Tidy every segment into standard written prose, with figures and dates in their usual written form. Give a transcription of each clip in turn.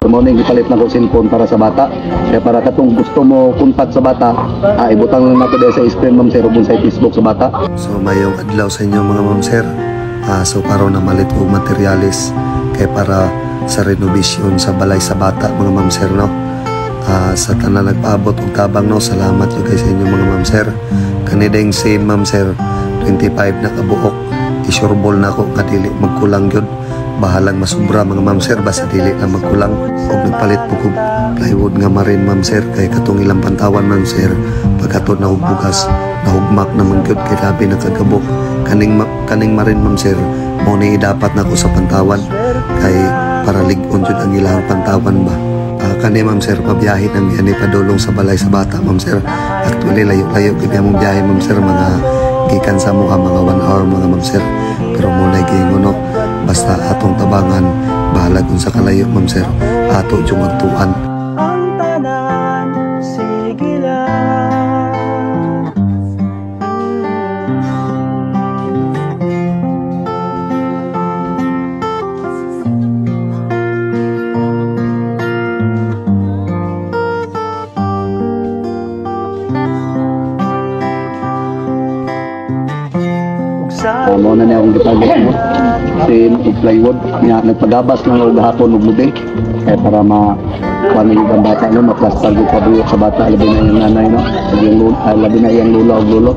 Mao ning gipalit nako cellphone para sa bata. Kaya para katong gusto mo contact sa bata, ibutang lang nato diha sa screen, ma'am sir, ug sa Facebook sa bata. So mayong adlaw sa inyo, mga ma'am sir. So karon namalit og materialis kay para sa renovation sa balay sa bata, mga ma'am sir, no. Sa tanan nagpaabot og tabang, no, salamat jud kay sa inyo, mga ma'am sir. Kani ding same, ma'am sir, 25 na kabuok. Isureball na ko nga dili magkulang gyud. Bahalang masubra, mga ma'am sir, basta dili na magkulang. Og nagpalit po kog plywood nga marin, ma'am sir, kay katong ilang pantawan, ma'am sir, paghatod na og bugas nahugmak naman gyud kay labi na kagabok. Kaning marin, ma'am sir, mao ni dapat nako sa pantawan kay para lig-on jud ang ilahang pantawan ba. Kani, ma'am sir, pabiyahe na mi ani padulong sa balay sa bata, ma'am sir. Actually layo-layo gid among biyahe, ma'am sir, mga gikan sa mua mga 1 hour, mga ma'am sir. Pero mo na giingon, no, basta atong tabangan, bahalag unsa kalayo, ma'am sir, ato jung agtuan. Ang tanan, sige lang. Ug sa Mao na niya akong gipalit, no. Same og plywood nya, nagpagabas lang og hapon og mubi kay para ma kuan yung bata, no, maplastar gyud pabuyo sa bata, labi na iyang nanay, no, ug yung labi na iyang lula ug lolo.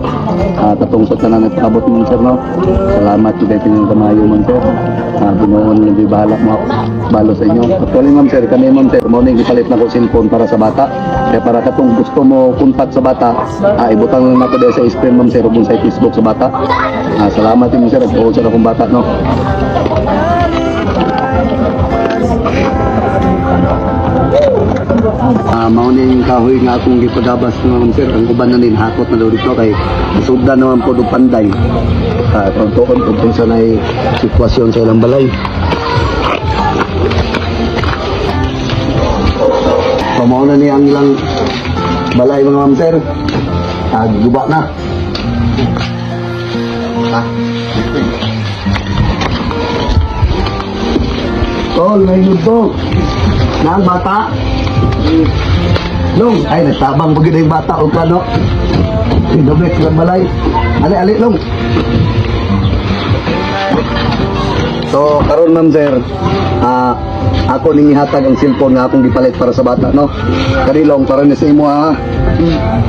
Katong sa tanan nagpaabot, ma'am sir, no. Salamat jud kay inyong kamayo, ma'am sir. Ginoo nga bahala mo balo sa inyo. Actually, ma'am sir, kani, ma'am sir, mao ning gipalit nako cellphone para sa bata. Kaya para katong gusto mo contact sa bata, ibutang lang nato diha sa screen, ma'am sir, ug sa Facebook sa bata. Salamat ma'am sir, nagtuon sa akong bata, no. Mao ning kahoy nga akong gipagabas, ma'am sir, ang uban na nin hakot na daw dito kay nasugdan naman po og panday. Tuon kung unsa nay sitwasyon sa ilang balay. So mao na ni ang ilang balay, mga ma'am sir. Guba na. Tol, may to. Na ang bata. Long, ay nagtabang pag yung bata o kano. Sinubek lang balay. Ali, ali, long. So, karon, ma'am sir, ako ning ihatag ang cellphone nga akong gipalit para sa bata, no. Kani, long, para ni sa imo ha.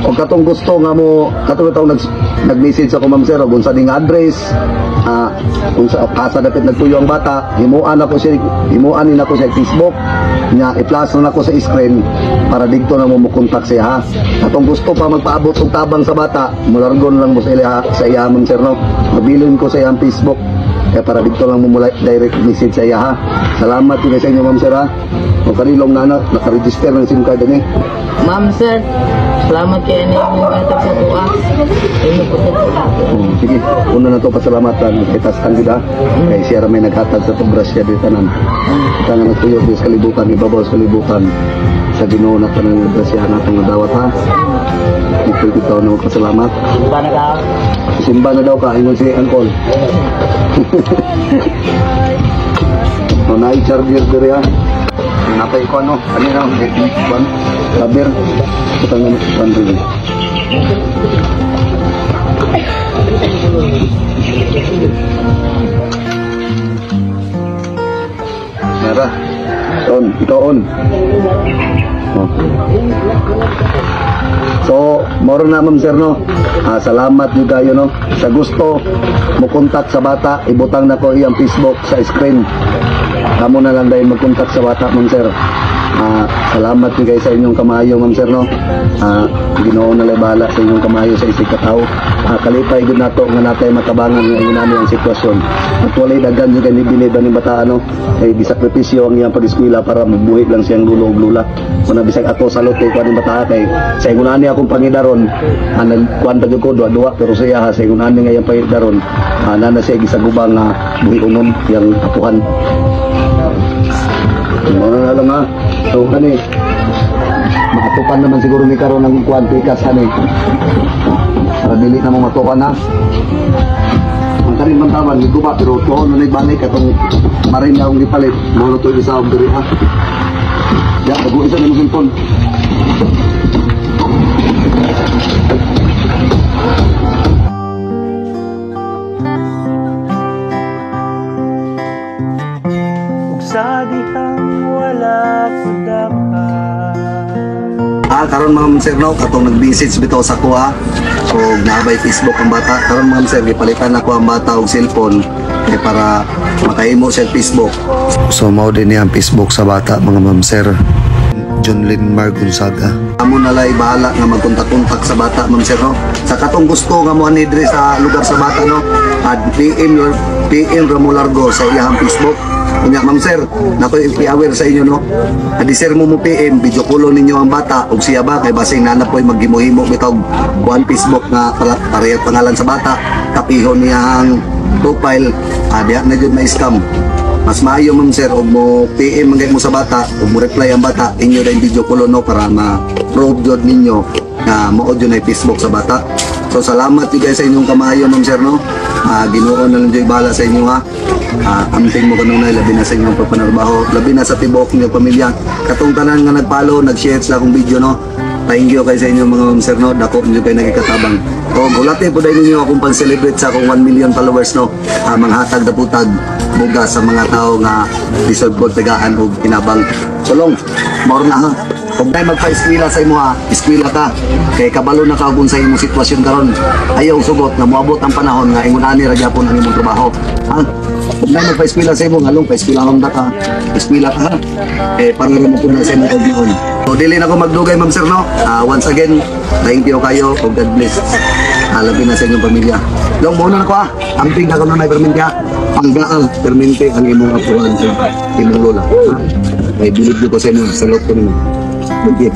O katong gusto nga mo, katong itong nag-message ako, ma'am sir, og unsa ning address, kung sa asa dapit nagtuyo ang bata, himuan ako siya, himuan ni nako siya Facebook, nya i-plus na nako sa screen para didto na mo mo-contact siya ha. Katong gusto pa magpaabot og tabang sa bata, mulargon lang mo sa iya, ma'am sir, no. Mabilin ko sa iyang Facebook. Kaya para dito lang mo mula direct message sa iya ha. Salamat din sa inyo, ma'am sir, ha. O kanilong na anak, naka-register ng SIM card ani. Ma'am sir, salamat kay ani imong hatag sa tuwa. Imo po sa Oh, sige, una na to pasalamatan kay Tastan gid ha. Kay siya ra may naghatag sa tong grasya dito tanan. Kita nga nagtuyo sa kalibutan, ibabaw sa kalibutan. Sa Ginoo na tanan nga grasya na atong nadawat ha. Dito kita na magpasalamat. Simba na ka. Simba na daw ka, ingon si Uncle. No, na charger diri ha. Napay ko ano, kanina, kuan, rubber. Putang ano, kuan diri. Nara. On, ikaw on. Oh. So, moro na, ma'am sir, no. Salamat jud kayo, no. Sa gusto mo contact sa bata, ibutang na ko iyang Facebook sa screen. Kamo na lang dahil mag-contact sa bata, ma'am sir. Salamat jud kayo sa inyong kamayo, ma'am sir, no. Ginoo na lang bahala sa inyong kamayo sa isig katawo. Kalipay gud nato nga natay matabangan nga ingon ani ang sitwasyon. At walay daghan jud kay nibilib ani bata, ano, kay gisakripisyo ang iyang pag-eskwela para mabuhi lang siyang lulo ug lula. Kuna bisag ako salot kay kuan bata kay sa ingon ani akong pangidaron, nagkuan pa jud ko duwa-duwa, pero siya ha, sa ingon ani nga iyang pangidaron, nana siya gisagubang nga buhi unon iyang apuhan. Mao na lang ha. So kani maatupan naman siguro ni karon ang kuan pikas ani. Para dili na mo matukan ha. Ang kanin man tawan giguba pero tuon na nagbalik katong marin na akong gipalit. Mao na to isa og diri ha. Ya, taguin sa imong cellphone. Ug sa dihang wala ko dapat. Ah, karon, ma'am sir, no, katong nag-message bitaw sa kuha og naabay Facebook ang bata. Karon, ma'am sir, gipalitan nako ang bata og cellphone kay para makahimo siya Facebook. So mao din niya ang Facebook sa bata, mga ma'am sir. John Lynn Mar Gonzaga. Amo na lay bahala nga magkontak-kontak sa bata, ma'am sir, no. Sa katong gusto nga mo ani diri sa lugar sa bata, no. Add PM PM Romulargo sa iyang Facebook. Unya, ma'am sir, nako i-aware sa inyo, no. Adi sir mo mo PM, video call ninyo ang bata ug siya ba kay basing nana po'y maghimo-himo bitaw kuan Facebook nga pala, parehang pangalan sa bata, kapihon niya ang profile, diha na jud ma-scam. Mas maayo, ma'am sir, og mo PM man mo sa bata ug mo reply ang bata, inyo din video call, no, para ma-prove jud ninyo nga mao jud na Facebook sa bata. So salamat jud guys sa inyong kamayo, ma'am sir, no. Ginoo na lang jud bahala sa inyo, ha. Amping mo kanunay, labi na sa inyong pagpanarbaho, labi na sa tibok ninyong pamilya. Katong tanan nga nag-follow, nag-share sa akong video, no. Thank you kay sa inyong mga ma'am sir, no. Dako ninyo kay nagikatabang. O gulati po dahil ninyo akong pag-celebrate sa akong 1 million followers, no. Manghatag na putag bugas sa mga tao nga deserve ko tagaan og kinabang. Sulong, maor na, ha. Kung tayo magpa-eskwela sa imo, ha, eskwela ka. Kay kabalo na ka kung sa imong sitwasyon karon. Ayaw sugot nga moabot ang panahon nga ingon ani ra gyapon ang imong trabaho. Ha? Kung tayo magpa-eskwela sa imo, ngalong pa-eskwela kang ka. Eskwela ka, ha. Eh para ra mo pud na sa imong kaugmaon. So dili na ko magdugay, ma'am sir, no. Once again, thank you kayo ug God bless. Labi na sa inyong pamilya. Long muna na ko, ha. Amping na ko na perminti, ha. Ang gaal, perminti ang imong apuhan sa imong lola. Ha? May bilib ko sa inyo, sa lot ko nimo. Thank you.